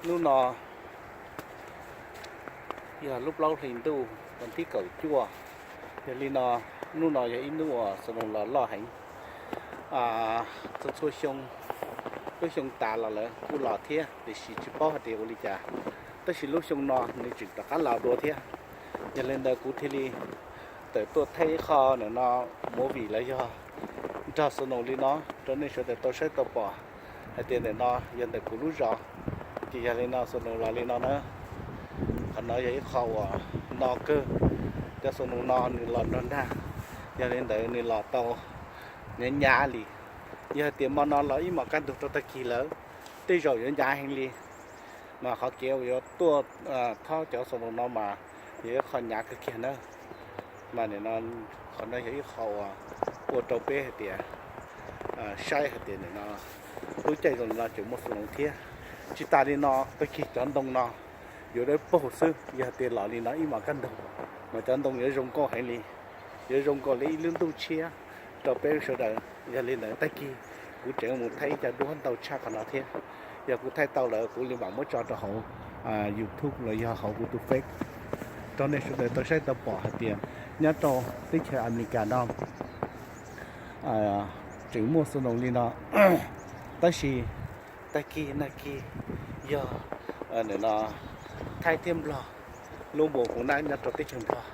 Hnub no yog lub plaub hlis ntuj vas thib kaum cuaj. Yog li no, hnub no yog ib hnub uas snow los loj heev. Txhua txhua xyoo, lub xyoo tas los lawv kuj los thiab, tiam sis tsis paub hais tias ua li cas, tab sis lub xyoo no nws tseem rov qab los dua thiab. Yog li ntawd kuv thiaj li tawm tuaj thaij ib qho ntawm no movie los yog nrog snow li no rau nej sawv daws tau saib tau pom hais tias ntawm no yog ntawm kuv lub zos. Ces yog li no snow los li no na, qhov no yog ib qho uas no kawg. Cov snow no nws los nrog nag, yog li ntawd nws los tau nyav nyav li. Yog hais tias mo no los ib mos kaj ntug rau tag kis lawm, tej zaum yuav nyav heev li, mas qhov kev uas yuav tuaj thob cov snow no mas yog ib qho nyav kawg kiag na. Mas nim no qhov no yog ib qho uas ua rau peb hais tias saib hais tias nim no lub caij zoo no tseem muaj snow thiab. Tsis tas li no tag kis cov ntoo no yuav dawb paug xwb, yog tias los li no ib mos kaj ntug mas cov ntoo yuav zoo nkauj heev li, yuav zoo nkaus li ib lub ntuj tshiab rau peb sawv daws. Yog li ntawd tag kis kuv tseem mus thaij ib co duab ntau tshaj qhov no thiab. Yog kuv thaij tau lawm kuv li mam muab tso rau hauv YouTube los yog hauv kuv tus Face rau nej sawv daws tau saib tau pom hais tias nyob rau teb chaws Amelikas no tseem muaj snow li no, tab sis tag kis nag kis yog nim no Thaib thiab Nplog, lub npus kuv nab nyob rau teb chaws Nplog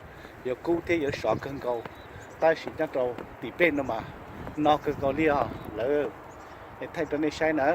yuav kub thiab yuav sov kawg nkaus, tab sis nyob rau tim peb no mas no kawg nkaus li os lawm. Thaij rau nej saib na.